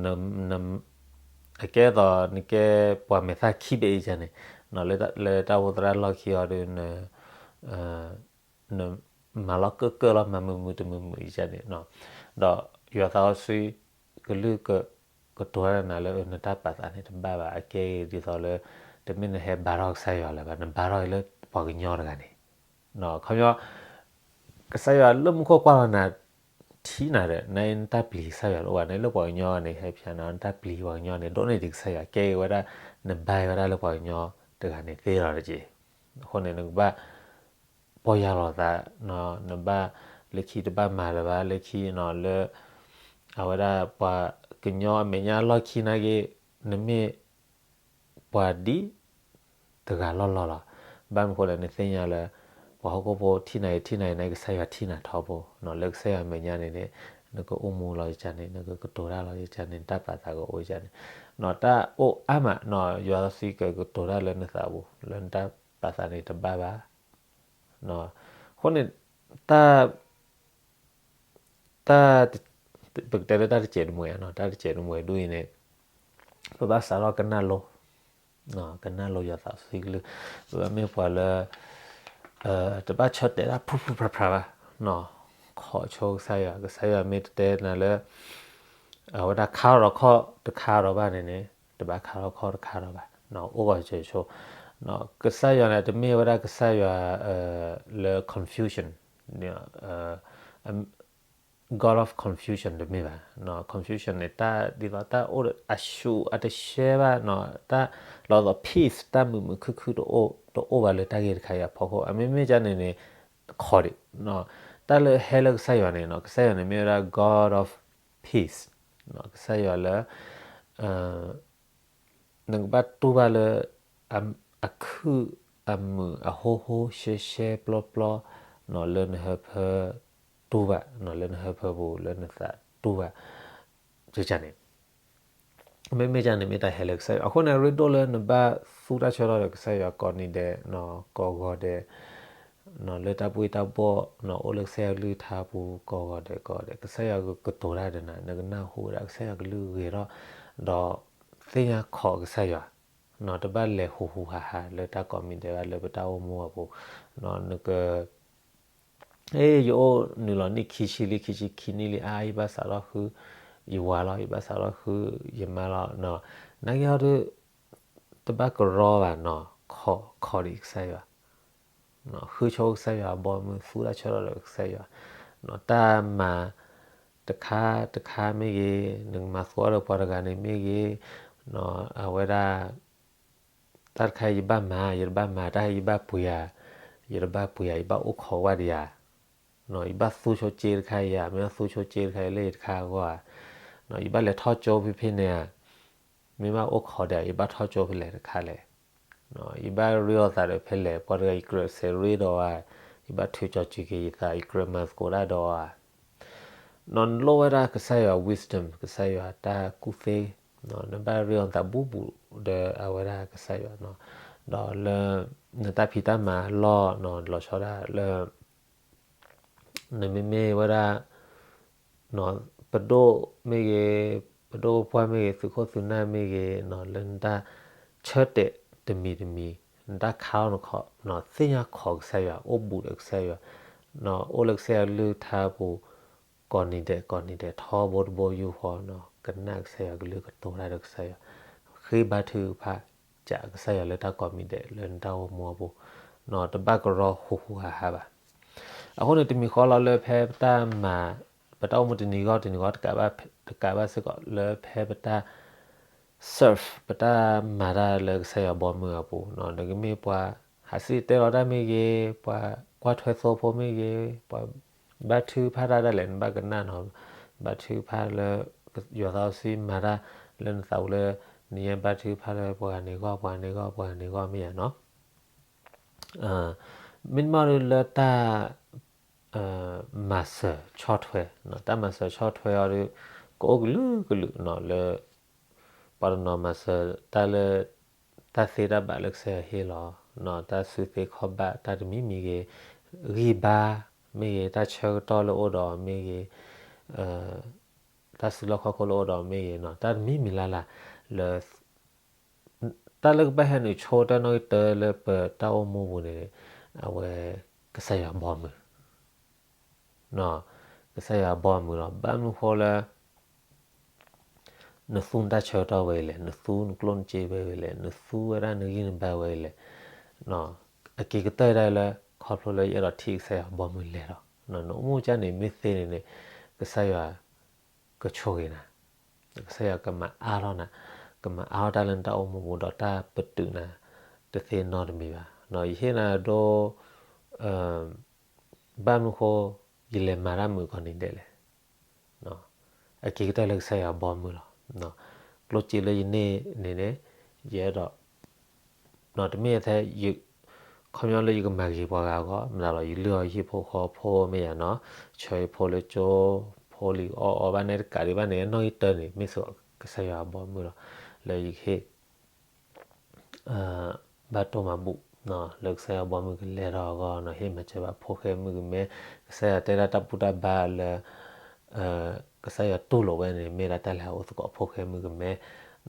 အကဲသိးနကဲပှၤမဲာ်သၣ်ခံဘ့ၣ်အံၤန့ၣ်, လၢတၢ်အိၣ်ဖှိၣ်သရၣ်လီၢ်ခံအီၤဒီး နမၤလီၤကၢၣ်ကၢၣ်လီၤ မၤမုာ်မုာ်တမုာ်မုာ်အံၤန့ၣ်, ဒီးယွၤသးစီဆှံကလုၢ်က ကတိၤတၢ်လၢနၤလၢနတၢ်ပာ်သးန့ၣ်တဘၣ်ဘၣ်, အကဲဒ်သိးလၢ တမ့ၢ်နဟဲဘါထီၣ်ကစၢ်ယွၤလၢၤဘၣ်, နဘါထီၣ်အံၤလၢပှၤကညီတဂၤန့ၣ်, ခီပညီ ကစၢ်ယွၤလၢမူခိၣ်ကွၢ်လီၤနၤ ထံၣ်နၤဒီး နတၢ်ပျံၤကစၢ်ယွၤတအိၣ်ဘၣ်, နလၢပှၤကညီန့ၣ် ဟဲဖျါနၤ နတၢ်ပျံၤပှၤကညီန့ၣ် ဒိၣ်န့ၢ်ဒံးကစၢ်ယွၤ, ကဲဝဲဒၣ် နဘါဝဲဒၣ်လၢပှၤကညီတဂၤန့ၣ်သ့လီၤတက့ၢ်. အဃိန့ၣ် နကဘၣ် ပီၢ်ယၢ်လီၤသး, နဘၣ်လၢခံတဘၣ်မၤလၢၤဘၣ်, လၢခံလၢ အဝဲဒၣ်ပှၤကညီအမဲာ်ညါလီၢ်ခံနာ်က့ နမ့ၢ် ပှၤဒ်တဂၤလီၢ်လီၢ်လီၤ. ဘၣ်မနုၤဃိလဲၣ် နသ့ၣ်ညါလၢ ပှၤဟီၣ်ခိၣ်ဖိထံၣ်နၤအံၤ ထံၣ်နၤအံၤန့ၣ် ကစၢ်ယွၤထံၣ်နၤထီဘိ, လၢကစၢ်ယွၤမဲာ်ညါန့ၣ်န့ၣ် နကအိၣ်မူလီၤယကန့ၣ် နကကတိၤတၢ်လီၤယကန့ၣ် နတၢ်ပာ်သးကအိၣ်ယကန့ၣ်, တၢ်အိၣ်အါမး ယွၤသးစီဆှံကကတိၤတၢ်လၢနသးပူၤ လၢနတၢ်ပာ်သးန့ၣ်တဘၣ်ဘၣ်. အဃိန့ၣ် တၢ် တၢ် ပကတဲလၢတၢ်တစဲးတမှဲၤ, တၢ်တစဲးတမှဲၤဒ်အံၤန့ၣ် ပဘၣ်စးထီၣ်ကနၣ်လိ, ကနၣ်လိယွၤသးစီဆှံကလုၢ်, ပဘၣ်မ့ၢ်ပှၤလၢ တဘၣ်ဆၢတဲာ်တၢ်ဖုၣ်ဖုၣ်ဖျါဖျါဘၣ်, ခိးဆိကစၢ်ယွၤ, ကစၢ်ယွၤမ့ၢ်တတဲနၤလၢ အဝဲဒၣ်ခါထီၣ်ခီၣ်တခါဒီးဘၣ်န့ၣ်န့ၣ် တဘၣ်ခါထီၣ်ခီၣ်တခါဒီးဘၣ်, အိၣ်ဂီၤဆိဆိ, ကစၢ်ယွၤန့ၣ် တမ့ၢ်ဝဲဒၣ်ကစၢ်ယွၤ လၢ confusion, God of confusion တမ့ၢ်ဘၣ်. confusion န့ၣ် တၢ်ဒ်သိးတၢ်အိၣ်ဒီးအဆူၣ်အတရှဲဘၣ်, တၢ်လီၤသိး peace တၢ်မုာ်မုာ်ခုၣ်ခုၣ်တအိၣ်ဘၣ်လၢတၢ်ဂ့ၢ်တခါအံၤအဖီခိၣ်, အမ့မ့ၢ်ကန့ၣ်န့ၣ် ခိးဒံး, တၢ်လၢဟဲလၢကစၢ်ယွၤန့ၣ် ကစၢ်ယွၤန့ၣ်မ့ၢ်ဝဲဒၣ် God of peace, ကစၢ်ယွၤလၢ နကဘၣ်တူၢ်ဘၣ်လၢ အခုၣ်အမုာ်အဟိဟိရှဲရှဲပျီပျီ လၢနဟၢဖၢတူၢ်ဘၣ်, လၢနဟၢဖၢပူၤ လၢနသးတူၢ်ဘၣ်, န့ၣ် မ့မ့ၢ်န့ၣ်မ့ၢ်တၢ်ဟဲလၢကစၢ်ယွၤ. အဃိန့ၣ်ရ့ဒိၣ်လၢနဘၣ်သူတၢ်ဆၢကတီၢ်ဒီးကစၢ်ယွၤကိးနံၤဒဲး ကိးဂီၤဒဲး လၢတၢ်ဘူၣ်တၢ်ဘီၣ် အိၣ်လၢကစၢ်ယွၤကလုၢ်ကထါပူၤကိးဂီၤဒဲးကိးဂီၤဒဲး ကစၢ်ယွၤကကတိၤတၢ်ဒီးနၤ နကနၢ်ဟူဝဲဒၣ်ကစၢ်ယွၤကလုၢ်ဂ့ၤထီၣ် ဒီးသ့ၣ်ညါခိးကစၢ်ယွၤ, တဘၣ်လဲၤဟူးဟူးဟးဟးလၢတၢ်ကိးမံၤဒဲးဘၣ်လၢပတၢ်အိၣ်မူအပူၤ, နက အ့ ယအိၣ်နုာ်လီၤနံၣ်ခံဆံလံ ခံဆံခံနံၣ်လံ အါ ယဘၣ်စးထီၣ်ဃုယဝၤလီၤ ယဘၣ်စးထီၣ်ဃုယမါလီၤ, နာ်က့ဟီဒုး တဘၣ်ကရီဘၣ်နီၤ, ခိးဒံးကစၢ်ယွၤ, ဃုဆိကစၢ်ယွၤအဘီအမုၢ် သူတၢ်ဆၢကတီၢ်ဒီးကစၢ်ယွၤ, တၢ်မၤတခါတခါမ့ၢ်ဂ့ၤ, နကမၤသကိးဒီးပှၤတဂၤန့ၣ်မ့ၢ်ဂ့ၤ, အဝဲဒၣ် တၢ်တခါယဘၣ်မၤ ယတဘၣ်မၤ, တၢ်ယဘၣ်ပှ့ၤဧါ, ယတဘၣ်ပှ့ၤဧါ, ယဘၣ်အိၣ်ခိးဝဲဒံးဧါ, ယဘၣ်သူဆိက့တခါဧါ, မ့ၢ်ဘၣ်သူဆိက့တခါလၢယတခါအဂီၢ်ဧါ, ယဘၣ်လဲၤထီၣ်ကၠိဖဲဖဲန့ၣ်ဧါ, မ့ၢ်ဘၣ်အိၣ်ခိးဒံး ယဘၣ်ထီၣ်ကၠိဖဲလဲၣ်တခါလဲၣ်, ယဘၣ်ရ့အီၤသးဒီးဖဲလဲၣ်, ပှၤတဂၤယကြၢးစဲးရ့ဒီးဧါ, ယဘၣ်ထုးကၠီၤစူၤက့ၤယသး ယကြၢးမၤသကိးတၢ်ဒီးဧါ နလိၣ်ဝဲဒၣ်ကစၢ်ယွၤ wisdom ကစၢ်ယွၤတၢ်ကူၣ်သ့, နဘၣ်ရ့အီၤသးဘူးဘူးဒီးအဝဲဒၣ်ကစၢ်ယွၤ, ဒီးလၢ နတၢ်ဖံးတၢ်မၤလီၢ် လီၤဆီဒၣ်လၢ နမ့မ့ၢ်ဝဲဒၣ် ပဒိၣ်မ့ၢ်ဂ့ၤ, ပဒိၣ်ပပှၢ်မ့ၢ်ဂ့ၤ, သုးခိၣ်သုးနၢ်မ့ၢ်ဂ့ၤ, လၢနတၢ်ဆၢတဲာ်တမံၤတမံၤ, နတၢ်ခါအီၤနခီ, သ့ၣ်ညါခိးကစၢ်ယွၤ, အိၣ်ဘူးဒီးကစၢ်ယွၤ, အိၣ်လၢကစၢ်ယွၤကလုၢ်ကထါပူၤ, ကိးနံၤဒဲးကိးနံၤဒဲး ထီဘိတဘိယူၢ်ဃီ, ကနၣ်ကစၢ်ယွၤကလုၢ် ကတိၤတၢ်ဒီးကစၢ်ယွၤ, ဃ့ဘါထုကဖၣ် ကစၢ်ယွၤလၢတၢ်ကိးမံၤဒဲးလၢနတၢ်အိၣ်မူအပူၤ, တဘၣ်ကရီဟူးဟူးဟးဟးဘၣ်. အဃိန့ၣ် တမံၤဃီလီၤလၢဖဲပတၢ်မၤ, ပတၢ်အိၣ်မူတနံၤဂီၢ်တနံၤဂီၢ် တကးဘၣ်စ့ၢ်ကီးလၢဖဲပတၢ် serve ပတၢ်မၤတၢ်လၢကစၢ်ယွၤဘီမုၢ်အပူၤ, နကမ့ၢ်ပှၤဟးစံၣ်တဲၤလီၤတၢ်မ့ၢ်ဂ့ၤ, ပှၤကွၢ်ထွဲသိဖိမ့ၢ်ဂ့ၤ, ပှၤဘါထုကဖၣ်တၢ်ဒၣ်လဲာ် နဘၣ်ကနၣ်နီၤ, ဘါထုကဖၣ်လၢ ယွၤသးစီဆှံမၤတၢ်လၢနသးပူၤလၢ နယဲဘါထုကဖၣ်လၢပှၤဂၤန့ၣ်ဂီၢ် ပှၤဂၤန့ၣ်ဂီၢ် ပှၤဂၤန့ၣ်ဂီၢ်မ့ၢ်ဧါနီၤ. မ့တမ့ၢ်ဒုးလၢတၢ် မၤစၢၤဆီၣ်ထွဲ, တၢ်မၤစၢၤဆီၣ်ထွဲအီၤဒီး ကအိၣ်ကလုာ်ကလုာ်နီၤလၢ ပှၤတနီၤမၤစၢၤတၢ်လၢ တၢ်သ့တၢ်ဘၣ်လၢကစၢ်ယွၤဟ့ၣ်လီၤ, တၢ်စုသ့ခီၣ်ဘၣ်တၢ်တမံၤမံၤဂ့ၤ, ဂံၢ်ဘါမ့ၢ်ဂ့ၤ, တၢ်ဆၢကတီၢ်လၢအိၣ်ဒီးမ့ၢ်ဂ့ၤ, တၢ်စုလီၢ်ခီၣ်ခိၣ်လၢအိၣ်ဒီးမ့ၢ်ဂ့ၤနီၤ, တၢ်တမံၤမံၤလၢ်လၢ်လၢ တၢ်လၢကဘၣ်ဟဲနုာ်ဆိတၢ်နီၣ်ဂံၢ်တၢလၢပတၢ်အိၣ်မူပူၤန့ၣ် အဝဲ ကစၢ်ယွၤဘီမုၢ်, ကစၢ်ယွၤဘီမုၢ်လီၤ. ဘၣ်မနုၤဃိလၢ နသူနတၢ်ဆၢကတီၢ်ဝဲအံၤလဲၣ်, နသူနကျိၣ်နစ့ဝဲအံၤလဲၣ်, နသူဝဲဒၣ်နဂံၢ်နဘါဝဲအံၤလဲၣ်, အက့ၤကတၢၢ်ဒၣ်လၢ ခီဖျိလၢယအဲၣ်ဒိးထံၣ်ကစၢ်ယွၤဘီမုၢ်လဲၤဒီး နအိၣ်မူကၢ်န့ၣ်မ့ၢ်သ့န့ၣ်န့ၣ် ကစၢ်ယွၤ ကဆိၣ်ဂ့ၤနၤ, ကစၢ်ယွၤကမၤအါထီၣ်နၤ, ကမၤအါထီၣ်တၢ်လၢနတၢ်အိၣ်မူပူၤဒီးတၢ်ပတုာ်နၤ တသ့နီတမံၤဘၣ်. ယဟ့ၣ်နၤဒိ ဘၣ်မနုၤဃိ ယလဲၤမၤတၢ်မုာ်ကိးနံၤဒဲးလဲၣ်. အက့ၤကတၢၢ်လၢကစၢ်ယွၤဘီမုၢ်လီၤ. ကျိၣ်စ့လၢယန့ၢ်န့ၣ်န့ၣ် ယအဲၣ်ဒိး တမ့ၢ်ထဲ ခီပညီလၢယကမၤဂ့ၤပှၤဂၤအဂီၢ် မနုၤလီၤ ယလုၢ်အီၣ်ယဟံၣ်ဖိဃီဖိမ့ၢ်ယၤနီၤ, ဆှၢယဖိလၢကၠိ ဖိလံၤအီၣ်အီဘၣ်န့ၣ်တကးဒံးဘၣ်န့ၣ် နီၣ်ဂံၢ်တၢန့ၣ် မ့ၢ်စ့ၢ်ကီးကစၢ်ယွၤအဘီမုၢ်လီၤ. လၢယကဟ့ၣ် ဘၣ်တိၢ်မၤဘူၣ် လၢကစၢ်ယွၤဘီမုၢ်ကလဲၤထီၣ်အဂီၢ်နီၤ, ဟ့ၣ်မၤစၢၤဘၣ်ဖိၣ်ဃဲမုၣ်ကမဲ, ကစၢ်ယွၤတဲဒၣ်တၢ်ဘူၣ်တၢ်ဘါလၢ ကစၢ်ယွၤတူၢ်လိာ်ဝဲန့ၣ် မ့ၢ်ဒၣ်တၢ်လဲၤဟးအိၣ်သကိးဖိၣ်ဃဲမုၣ်ကမဲ.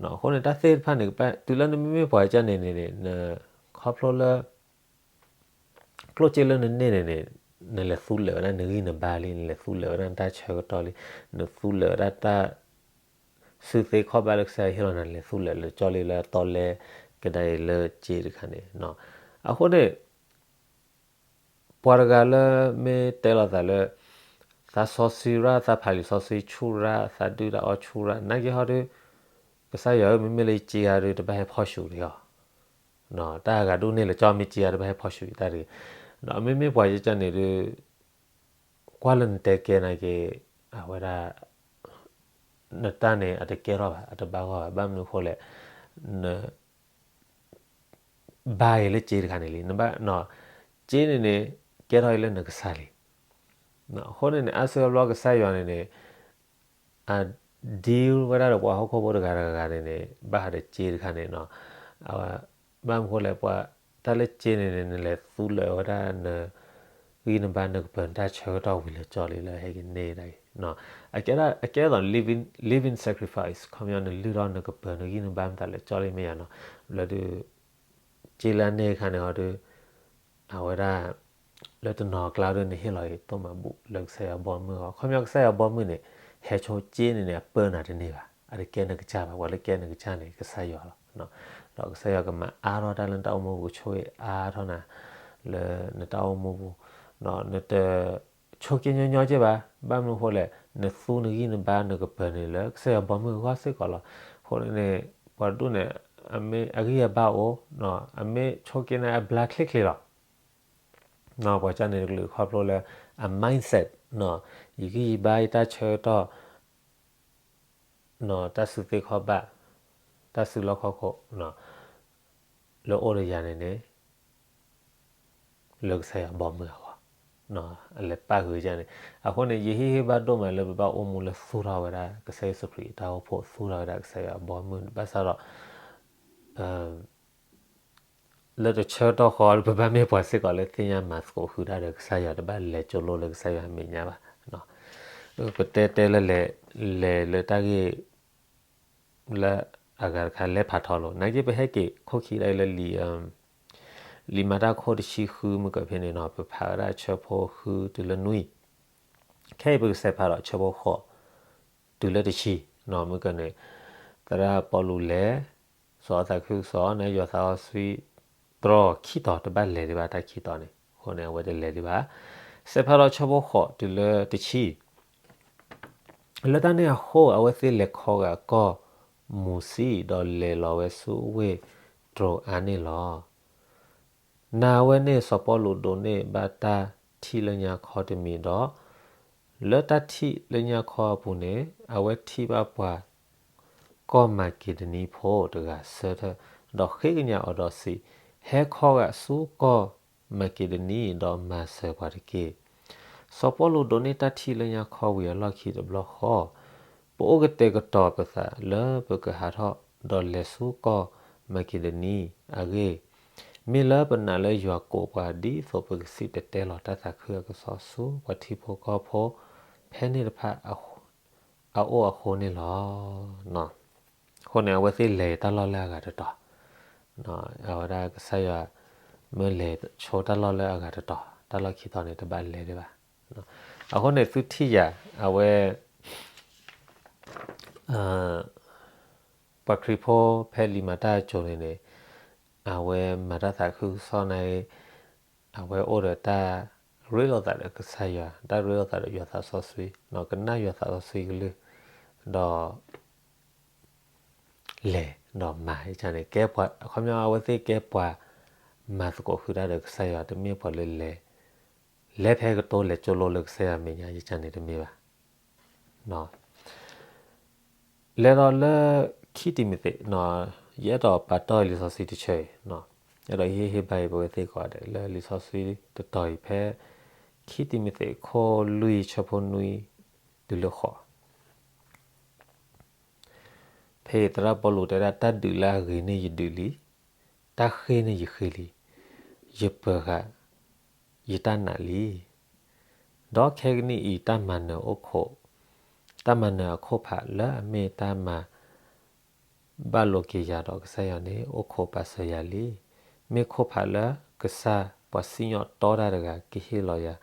အဃိန့ၣ် တၢ်သ့ၣ်တဖၣ်န့ၣ် တုၤလၢနမ့မ့ၢ်ပှၤကၢ်န့ၣ်န့ၣ် ခီဖျိလၢ ကျိၣ်စ့လၢနန့ၢ်န့ၣ်န့ၣ် နလဲၤသူလၢာ်ဝဲဒၣ်နဂံၢ်နဘါလံ, နလဲၤသူလၢာ်ဝဲဒၣ်နတၢ်ဆၢကတီၢ်လံ, နသူလၢာ်ဝဲဒၣ်တၢ် စုသ့ခီၣ်ဘၣ်လၢကစၢ်ယွၤဟ့ၣ်လီၤနၤ လဲၤသူလၢာ်လၢကၠီလံလၢအသီလဲ ကဒါအံၤလၢစ့တခါန့ၣ်. အဃိန့ၣ် ပှၤတဂၤလၢမ့ၢ်တဲလီၤသးလၢ သးစီဆှံရၣ် သးဖးလံာ်စီဆှံဆူၣ်ရၣ် သးဒုၣ်တၢ်အီၣ်ဆူၣ်ရၣ် နာ်က့ဟီဒီး ကစၢ်ယွၤဧၢ မ့မ့ၢ်လၢယစ့ဂၤဒီး တဘၣ်ဟဲဖီၣ်ဆူၣ်ဒံးအီၤ, တၢ်ဂၤဒိၣ်န့ၢ်လၢကၠီမ့ၢ်စ့ဂၤ တဘၣ်ဟဲဖီၣ်ဆူၣ်ယတၢ်တဂ့ၤ. ဒီးမ့မ့ၢ်ပှၤကၢ်န့ၣ်ဒီး ကွၢ်လၢနတဲကဲနာ်က့ အဝဲဒၣ် နတၢ်န့ၣ် အတကဲထီၣ်ဘၣ်, အတဘၣ်ဂီၢ်ဘၣ်. ဘၣ်မနုၤအဃိလဲၣ်, န ဘါအံၤလၢစ့တခါန့ၣ်လံ, နဘၣ်, စ့န့ၣ်န့ၣ် ကဲထီၣ်အံၤလၢနကစၢ်လံ. အဃိန့ၣ်န့ၣ် အါစုအါဘျီကစၢ်ယွၤန့ၣ်န့ၣ် အ deal ဝဲဒၣ်ဒီးပှၤဟီၣ်ခိၣ်ဖိတဂၤတဂၤန့ၣ်န့ၣ် ဘၣ်ဃးဒီးစ့တခါန့ၣ်နီၤ, အဝဲ ဘၣ်မနုၤအဃိလဲၣ်, ပှၤတၢ်လၢစ့န့ၣ်န့ၣ် နလဲၤသူလၢာ်ဝဲဒၣ်န ဂံၢ်နဘါနကပၢၤနတၢ်ဆၢကတီၢ်ဝံၤလၢာ်ကၠီလံလၢဟဲက့ၤန့ၢ်ဒၣ်အံၤ, အကဲဒ်သိး living, living sacrifice ခီပညီနလုၢ်ထီၣ်နကပၢၤနဂံၢ်နဘါမတၤလၢာ်ကၠီလံမ့ၢ်ယါနီၤ, ဘျီဒုး စ့လၢအန့ၢ်အခါန့ၣ်ဟီဒုး အဝဲဒၣ် လၢတနီၤကျါဒုး နဟ့ၣ်လီၤအံၤ တိၢ်မၤဘူၣ်လၢကစၢ်ယွၤဘီမုၢ်အဂီၢ်, ခီပညီကစၢ်ယွၤဘီမုၢ်န့ၣ် ဟဲဆိစ့န့ၣ်န့ၣ် အပၢနၤတန့ၢ်ဘၣ်, အတကဲနကစၢ်ဘၣ်, ပှၤလၢကဲနကစၢ်န့ၣ် ကစၢ်ယွၤလီၤ. ဒီးကစၢ်ယွၤကမၤအါထီၣ်တၢ်လၢနတၢ်အိၣ်မူပူၤ, ကဆိၣ်ဂ့ၤအါထီၣ်နၤ လၢနတၢ်အိၣ်မူပူၤ, နတ ဆိက့ညီညီက့ဘၣ်. ဘၣ်မနုၤအဃိလဲၣ်, နသူနဂံၢ်နဘါနကပၢၤန့ၣ်လၢကစၢ်ယွၤဘီမုၢ်အဂီၢ်စ့ၢ်ကီးလီၤ. အဃိန့ၣ် ပှၤဒိၣ်န့ၣ် အမ့ၢ်အဂံၢ်အဘါအိၣ်, အမ့ၢ်ဆိက့န့ၣ်အဘျါချ့ချ့လီၤ. ပှၤကန့ၣ်တကလုာ်ခီဖျိလၢ အ mindset, ယဂံၢ်ယဘါယတၢ်ဆၢကတီၢ် တၢ်စုသ့ခီဘၣ်, တၢ်စုလီၢ်ခီၣ်ခိၣ် လၢအိၣ်ဒီးယၤန့ၣ်န့ၣ် လၢကစၢ်ယွၤဘီမုၢ်အဂီၢ်, အလဲၤပၣ်ဃုာ်ယၤန့ၣ်. အဃိန့ၣ် ယဟ့ၣ်ဂံၢ်ဘါဒိၣ်မးလၢပဘၣ်အိၣ်မူလၢသူၣ်ထီၣ်ဝဲဒၣ် ကစၢ်ယ့ၣ်ၡူးခရံာ်အတၢ်အိၣ်ဖှိၣ်, သူၣ်ထီၣ်ဝဲဒၣ်ကစၢ်ယွၤဘီမုၢ်, ဘၣ်ဆၣ်ဒီး လၢတဆၢကတီၢ်ဃီ ပဘၣ်မ့ၢ်ပှၤစ့ၢ်ကီးလၢသ့ၣ်ညါမၤသကိးဃုာ်တၢ်ဒီးကစၢ်ယွၤ, တဘၣ်လဲၤကၠိလိလၢကစၢ်ယွၤအမဲာ်ညါဘၣ်. ပတဲတဲလၢလဲၤ, လဲၤလၢတၢ်ဂ့ၢ် လၢအဂၤတခါလဲၤဖးထီလိာ်, နာ်က့ပဟဲက့ၤခိၣ်ခံဒၣ်အံၤလၢလံာ်, လံာ်မၤတၢ်ခိၣ်တဆံဃုမုၢ်ကၢၤဖဲန့ၣ်နီၤ, ပဖးဝဲဒၣ်အဆၢဖိဃုတုၤလၢနွံ, ခဲအံၤပကစဲးဖးဒီးအဆၢဖိဃိး တုၤလၢတဆံ, မုၢ်ကၢၤန့ၣ် သရၣ်ပီလူးလဲၤ စီၤအီသးခုကစီၣ် နဲယွၤသးစီဆှံ တြီခံတီၤ တဘၣ်လဲၤဒံးဘၣ်တၢ်ခံတီၤန့ၣ်, အဃိန့ၣ် အဝဲတလဲၤဒံးဘၣ်. စဲးဖးဒီးဆၢဖိဃိးတုၤလၢတဆံ, လၢတၢ်န့ၣ်အဃိ အဝဲသ့ၣ်လဲၤခီဂာ်ကီၢ်မူၤစံၣ် ဒီးလဲၤလီၤဝဲဆူဝ့ၢ်တြိၤအါန့ၣ်လီၤ. နာ်ဝဲန့ၣ် စီၤပီလူးဒိးန့ၢ်ဘၣ်တၢ်ထံၣ်လၢညါခီတမံၤဒီး လၢတၢ်ထံၣ်လၢညါခီအပူၤန့ၣ် အဝဲထံၣ်ဘၣ်ပှၤ ကီၢ်မၤက့ဒနံဖိတဂၤဆၢထၢၣ်, ဒီးဃ့ကညးအီၤဒီးစံး, ဟဲခီဂာ်ဆူကီၢ်မၤက့ဒနံ ဒီးမၤစၢၤပှၤတက့ၢ်. စီၤပီလူးဒိးန့ၢ်တၢ်ထံၣ်လၢညါခီဝံၤအလီၢ်ခံတဘျီဃီ, ပအိၣ်ကတဲာ်ကတီၤပသးလၢပကဟးထီၣ် ဒီးလဲၤဆူကီၢ်မၤက့ဒနံအဂ့ၢ်, မ့ၢ်လၢပနာ်လၢယွၤကိးပှၤ ဒ်သိးပကစံၣ်တဲၤတဲလီၤတၢ်သးခုအကစီၣ်ဆူပှၤထံဖိကီၢ်ဖိ ဖဲန့ၣ်တဖၣ် အအိၣ်အဃိန့ၣ်လီၤ. အဃိန့ၣ် အဝဲသ့ၣ်လဲၤတၢ်လီၢ်လၢအဂၤတတီၤ, အဝဲဒၣ်ကစၢ်ယွၤ မၢလဲၤဆိတၢ်လီၢ်လၢအဂၤတတီၤ, တၢ်လီၢ်ခံတီၤန့ၣ် တဘၣ်လဲၤဒံးဘၣ်. အဃိန့ၣ် သုထံၣ်ယၤ အဝဲ ပှၤခရံာ်ဖိဖဲလံာ်မၤတၢ်အစိၤန့ၣ်န့ၣ် အဝဲမၤတၢ်သးခုကစီၣ်န့ၣ် အဝဲအိၣ်ဒီးတၢ်ရ့လိာ်သးဒီးကစၢ်ယွၤ, တၢ်ရ့လိာ်သးဒီးယွၤသးစီဆှံ, ကနၣ်ယွၤသးစီဆှံကလုၢ်, ဒီး လဲၤဒီးမၤန့ၣ် ကဲပှၤ, အခီပညီအဝဲသ့ၣ်ကဲပှၤမၤသကိးဃုာ်တၢ်ဒီးကစၢ်ယွၤ, တမ့ၢ်ပှၤလၢလဲၤ, လဲၤဖဲကတိၤလဲၤကၠိလိလၢကစၢ်ယွၤမဲာ်ညါ ယကန့ၣ်တမ့ၢ်ဘၣ်. လဲၤဒီးလၢ ခံတံၤမသ့း, ယအဲၣ်ဒိးပာ်တီၢ်လံာ်စီဆှံတဆၢအံၤ, အဲၣ်ဒိးဟ့ၣ်ဟ့ၣ်ဘါအံၤပဝဲသ့ၣ်ကိးဂၤဒဲး လၢလံာ်စီဆှံတတီၤအံၤဖဲ ခံတံၤမသ့း ခိၣ်လွံၢ် ဆၢဖိနွံ တုၤလၢဃိး ဖဲအံၤသရၣ်ပီလူးတဲဒၣ် တၢ်ဒုးလၢအဂ့ၤန့ၣ်ယဒုးလံ, တၢ်ဃ့န့ၣ်ယဃ့လံ, ယပၢၤဃာ်ယတၢ်နာ်လံ. ဒီးခဲကနံၣ်အံၤ တၢ်မၤနၢၤအိၣ်ခိး, တၢ်မၤနၢၤအခိၣ်ဖးလၢအမ့ၢ်တၢ်မၤ ဘၣ်လိာ်က့ၤယၤဒီးကစၢ်ယွၤန့ၣ် အိၣ်ခိးပာ်စၢၤယၤလံ. မ့ၢ်ခိၣ်ဖးလၢကစၢ်ပှၤစံၣ်ညီၣ်တီတၢ်တဂၤ ကဟ့ၣ်လီၤယၤ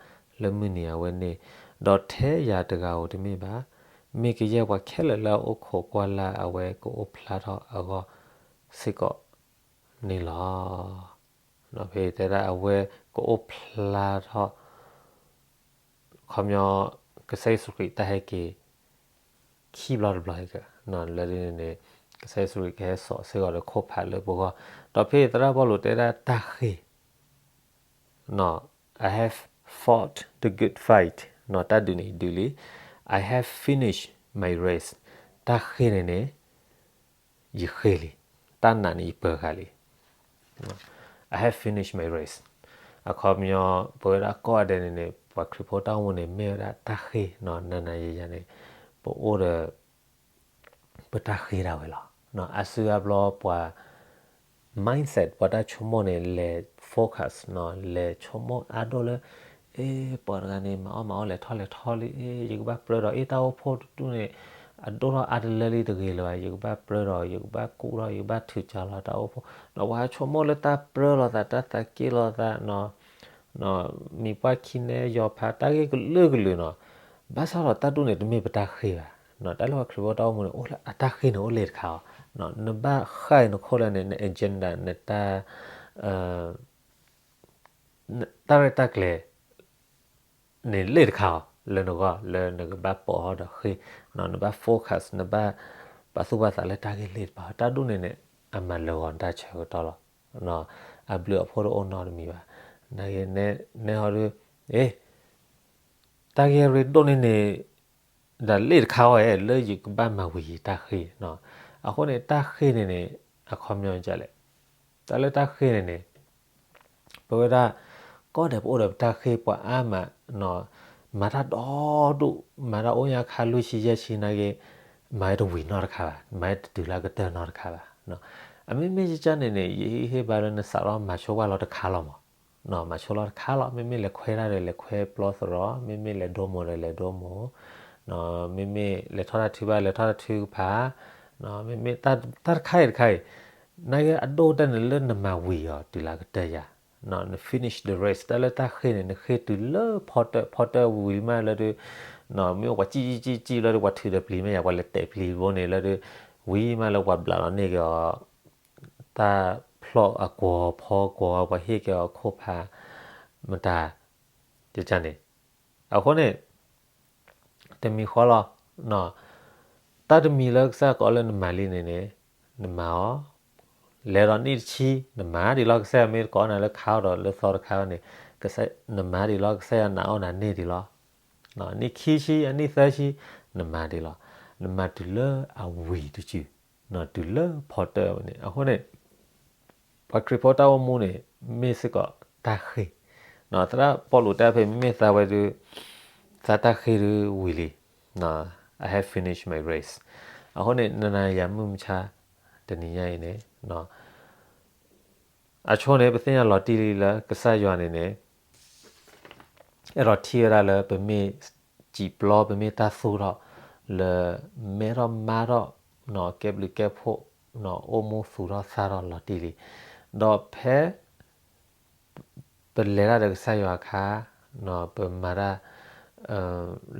လၢမုၢ်နံၤအဝဲန့ၣ်, ဒီးထဲယၤတဂၤဧိၤတမ့ၢ်ဘၣ်, မ့ၢ်ကယဲၢ်ပှၤခဲလၢာ်လၢအအိၣ်ခိးကွၢ်လၢ်အဝဲကအိၣ်ဖျါထီၣ်အဂီၢ်စ့ၢ်ကီးန့ၣ်လီၤ. ဖဲတဲဒၣ်အဝဲကအိၣ်ဖျါထီၣ် ခီပညီ ကစၢ်ယ့ၣ်ၡူးခရံာ်တၢ်ဟဲက့ၤ ခံဘျီတဘျီဟဲက့ၤ, လၢန့ၣ်န့ၣ် ကစၢ်ယ့ၣ်ၡူးခရံာ်ကဟဲစိာ်စ့ၢ်ကီးဒီးခိၣ်ဖးလၢပဂီၢ်, ဒီးဖဲသရၣ်ပီလူးတဲဒၣ်တၢ်ဃ့ I have fought the good fight, တၢ်ဒုးန့ၣ်ဒုးလံ. I have finished my race, တၢ်ဃ့ၢ်န့ၣ်န့ၣ် ယဃ့ၢ်လံ, တၢ်နာ်န့ၣ်ယပၢၤဃာ်လံ, I have finished my race. အခီပညီ ပဝဲဒၣ်ကိးဂၤဒဲးန့ၣ်န့ၣ် ပှၤခရံာ်ဖိတၢ်အိၣ်မူန့ၣ် မ့ၢ်ဝဲဒၣ်တၢ်ဃ့ၢ်နီၤ, နၤနၤယၤယၤန့ၣ် ပအိၣ်ဒီး ပတၢ်ဃ့ၢ်ဒၣ်ဝဲလီၤ. အါစုအါဘျီပှၤ mindset ပှၤတၢ်ဆိကမိၣ်န့ၣ် လဲၤ focus နီၤ, လဲၤဆိကမိၣ်အါဒိၣ်လၢ အ့ ပှၤတဂၤန့ၣ် မၤအီၣ်မၤအီၣ်လဲၤထီၣ်လဲၤထီလံ, အ့ ယကဘၣ်ပြၢဒီး အ့ တၢ်အိၣ်ဖှိၣ်တဒူၣ်န့ၣ် အဒိၣ်ထီၣ်အါတလၢလံတဂ့ၤလၢၤဘၣ်, ယကဘၣ်ပြၢဒီး ယကဘၣ်ကူၣ်ထီၣ် ယကဘၣ်ထုးကၢလီၤတၢ်အိၣ်ဖှိၣ်, ဒီးပှၤဆိကမိၣ်လၢတၢ်ပြၢလိာ်သး တၢ်သးက့ၣ်လိာ်သးနီၤ, မံၤပှၢ်ခံနဲယီၤဖး တၢ်ဂ့ၢ်ကလုာ်ကလုာ်နီၤ, ဘၣ်ဆၣ်ဒီးတၢ်ဒူၣ်န့ၣ် တမ့ၢ်ပတၢ်ဃ့ၢ်ဘၣ်. တၢ်လၢပှၤခရံာ်ဖိတၢ်အိၣ်မူန့ၣ် အိၣ်လၢအတၢ်ဃ့ၢ်န့ၣ်အိၣ်လ့ၣ်တခါအီၤ, နဘၣ်ဃၣ်အံၤနခိၣ်လၢန့ၣ် န agenda နတၢ် တၢ်ရဲၣ်တၢ်ကျဲၤ န့ၣ်လ့ၣ်တခါအီၤ လၢနဂီၢ် လၢနကဘၣ်ပိာ်ထီၣ်ဒီးဃ့ၢ်, နဘၣ် focus နဘၣ်ပာ်သူၣ်ပာ်သးလၢတၢ်ဂ့ၢ်လ့ၣ်တခါ, တၢ်ဒူၣ်န့ၣ်န့ၣ် အမၤလၢာ်ဂီၤနတၢ်ဆၢကတီၢ်လီၤ. အဘျုးအဖှိၣ်တအိၣ်နီတမံၤဘၣ်. နဟီဒု အ့ တၢ်ဂ့ၢ်ရ့ဒိၣ်န့ၢ်န့ၣ် ဒၣ်လ့ၣ်တခါအီၤဧဲ လၢယကဘၣ်မၤဝံၤယတၢ်ဃ့ၢ်နီၤ. အဃိန့ၣ် တၢ်ဃ့ၢ်န့ၣ်န့ၣ် အခီပညီဒ်လဲၣ်, တၢ်လၢတၢ်ဃ့ၢ်န့ၣ်န့ၣ် ပဝဲဒၣ် ကိးဂၤဒဲးပအိၣ်ဒီးပတၢ်ဃ့ၢ် ပှၤအါမး မၤတၢ်ဒီဒူၣ် မၤတၢ်အိၣ်ညါခါလွံၢ်ဆံယဲၢ်ဆံနာ်က့ မၤဝဲတဝံၤနီတခါဘၣ်, မၤဝဲတတုၤလၢအကတၢၢ်နီတခါဘၣ်. အမ့မ့ၢ်ယကန့ၣ်န့ၣ် ယဟ့ၣ်ဘါလၢနစးထီၣ်မၤဆိကွၢ်လီၤတခါလီၤမး, မၤဆိလီၤတခါလီၤ, မ့မ့ၢ်လဲၤခွဲတၢ်ဒီး လဲၤခွဲပျီသရီ, မ့မ့ၢ်လဲၤဒိမိၢ်ဒီး လဲၤဒိမိၢ်, မ့မ့ၢ်လဲၤထီၣ်တၢ်ထုဘၣ် လဲၤထီၣ်တၢ်ထုကဖၣ်, မ့မ့ၢ်တၢ်တခါအံၤတခါအံၤ, နာ်က့အဒိၣ်တၢ်န့ၣ်လၢနမၤဝံၤအီၤတုၤလၢအကတၢၢ်ယၤ, န finish the race တၢ်လၢတၢ်ဃ့ၢ်န့ၣ် နဃ့ၢ်တုၤလၢဖီတၢၣ်, ဖီတၢၣ်ဝံၤမးလၢဒုး မ့ၢ်ပှၤကံၣ်ကံၣ်ကံၣ်ကံၣ်လၢဒုး ပှၤထုးဒီးပျံၤမ့ၢ်ယၤ ပှၤလဲၤတဲာ်ပျံၤဘိန့ၣ်လၢဒုး ဝံၤမးလၢပှၤဘျးလီၤန့ၢ်က့ၤအီၤ တၢ်ဖျီၣ်အကွီၤဖီကွီၤ ပှၤဟ့ၣ်က့ၤအီၤခိၣ်ဖး မတၤ ယကန့ၣ်. အဃိန့ၣ် တမံၤဃီလီၤ, တၢ်တမံၤလၢကစၢ်ယွၤကိးလၢနမၤလံန့ၣ်န့ၣ် နမၤအီၤ, လဲၤဒီးနံၣ်တဆံ နမၤဒံးလီၤ, ကစၢ်ယွၤမ့ၢ်တကိးနၤလၢခါအီၤဒီးလၢသီတခါန့ၣ် နမၤဒံးလီၤ, ကစၢ်ယွၤနာ်အီၣ်နၤန့ၢ်ဒံးလီၤ. နံၣ်ခံဆံ အနံၣ်သၢဆံ နမၤဒံးလီၤ, နမၤတုၤလၢအဝံၤတစု တုၤလၢဖီတၢၣ်ဝဲန့ၣ်. အဃိန့ၣ် ပှၤခရံာ်ဖိတၢ်အိၣ်မူန့ၣ် မ့ၢ်စ့ၢ်ကီးတၢ်ဃ့ၢ်, သရၣ်ပီလူးတဲဖဲ မ့မ့ၢ်သးဝဲဒုး သးတၢ်ဃ့ၢ်ဒုးဝံၤလံ, I have finished my race. အဃိန့ၣ် နနၤယၤမုၢ်မဆါ တနံၤညါအံၤန့ၣ် အဆိန့ၣ် ပသ့ၣ်ညါလီၤတံၢ်လံလၢကစၢ်ယွၤန့ၣ်န့ၣ် အဲၣ်ဒိးထံၣ်ဝဲဒၣ်လၢပမ့ၢ်စံာ်ပျီ ပမ့ၢ်တၢ်သူၣ်ထီၣ် လၢမဲထီၣ်မါထီၣ် ကဲဘျုးကဲဖှိၣ် အိၣ်မူသူၣ်ထီၣ်သၣ်ထီၣ်လီၤတံၢ်လံ. ဒီးဖဲ ပလဲၤတၢ်ဒီးကစၢ်ယွၤအခါ ပမၤတၢ်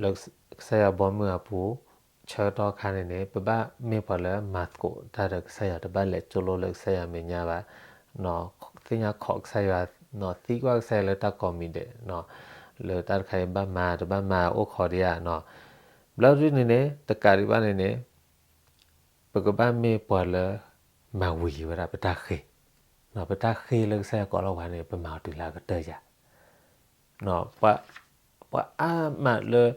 လၢကစၢ်ယွၤဘီမုၢ်အပူၤ ဆၢကတီၢ်ခါန့ၣ်န့ၣ် ပဘၣ်မ့ၢ်ပှၤလၢမၤသကိးတၢ်ဒီးကစၢ်ယွၤ တဘၣ်လဲၤကၠိလိလၢကစၢ်ယွၤမဲာ်ညါဘၣ်. သ့ၣ်ညါခိးကစၢ်ယွၤ သံကွၢ်ကစၢ်ယွၤလၢတၢ်ကိးမံၤဒဲး လၢတၢ်တခါအံၤဘၣ်မၤ တဘၣ်မၤအိၣ်ခိးဒံးဧါ. ဘျီဒုန့ၣ်န့ၣ် တကးဒံးဘၣ်န့ၣ်န့ၣ် ပကဘၣ်မ့ၢ်ပှၤလၢ မၤဝံၤဝဲဒၣ်ပတၢ်ဃ့ၢ်, ပတၢ်ဃ့ၢ်လၢကစၢ်ယွၤကိးလီၤပှၤန့ၣ် ပမၤအီၤတုၤလၢအကတၢၢ်ယၤ. ပှၤအါမးလၢ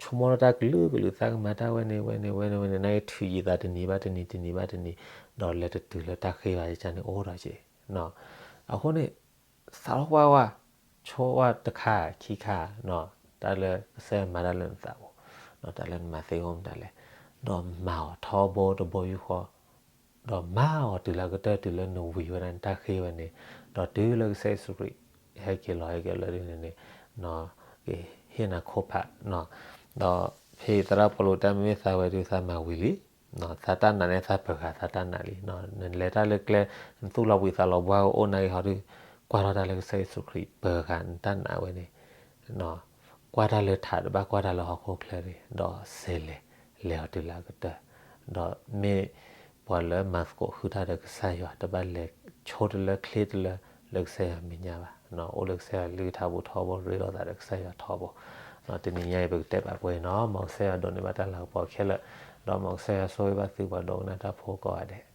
ဆိကမိၣ်ထီၣ်တၢ်ကလုာ်ကလုာ် သးကမၤတၢ်ဝဲန့ၣ်ဝဲန့ၣ်ဝဲန့ၣ်ဝဲန့ၣ် နာ်က့ထုးယံာ်သးတနံၤဘၣ်တနံၤ တနံၤဘၣ်တနံၤ ဒီးလဲၤတတုၤလၢတၢ်ဃ့ၢ်ဘၣ်ယကန့ၣ်အိၣ်ဒီးက့ၤ. အဃိန့ၣ် စးထီၣ်ကွၢ်ဝဲ ဆိၣ်ဝဲတခါခံခါ တၢ်လၢကစၢ်ယွၤမၤတၢ်လၢနသးပူၤ တၢ်လၢနမၤသ့အိၣ်မတၤလဲၣ် ဒီးမၤအီၤထီဘိတဘိယူၢ်ဃီ ဒီးမၤအီၤတုၤလၢအကတၢၢ်တုၤလၢနဝံၤဝဲဒၣ်နတၢ်ဃ့ၢ်ဝဲန့ၣ် ဒီးတုၤလၢကစၢ်ယ့ၣ်ၡူးခရံာ် ဟဲက့ၤလီၤဟဲက့ၤလၢဒ်န့ၣ်န့ၣ် ကဟ့ၣ်နၤခိၣ်ဖး ဒီးဖဲသရၣ်ပီလူးတၢ်မ့မ့ၢ်သးဝဲဒုးသးမၤဝံၤလံ သးတၢ်နာ်န့ၣ်သးပၢၤဃာ်သးတၢ်နာ်လံ နလဲၤတၢ်လၢကျဲ နသူၣ်လီၤဘှံးသးလီၤဘှါကအိၣ်နာ်က့ၤဟီဒုး ကွၢ်ထီၣ်တၢ်လၢကစၢ်ယ့ၣ်ၡူးခရံာ်ပၢၤဃာ်နတၢ်နာ်ဝဲန့ၣ် ကွၢ်တၢ်လၢထးတဘၣ်ကွၢ်တၢ်လၢဟီၣ်ခိၣ်ချၢန့ၣ် ဒီးစဲးလဲၤ လဲၤအီၤတုၤလၢအကတၢၢ် ဒီးမ့ၢ်ပှၤလၢမၤသကိးဃုာ်တၢ်ဒီးကစၢ်ယွၤ တဘၣ်လဲၤဆိတလၢချ့တလၢ လၢကစၢ်ယွၤမဲာ်ညါဘၣ် အိၣ်လၢကစၢ်ယွၤအကလုၢ်ကထါပူၤထီဘိ ရ့လိာ်သးဒီးကစၢ်ယွၤထီဘိ တနံၤညါအံၤပကတဲဘၣ်ပှဲၤနီၤ မ်ကစၢ်ယွၤဒိးန့ၢ်ဘၣ်တၢ်လၤကပီၤခဲလၢာ် ဒီးမ်ကစၢ်ယွၤဆိၣ်ဂ့ၤဘၣ်သုပှၤဒိကနၣ်တၢ်ဖိကိးဂၤဒဲး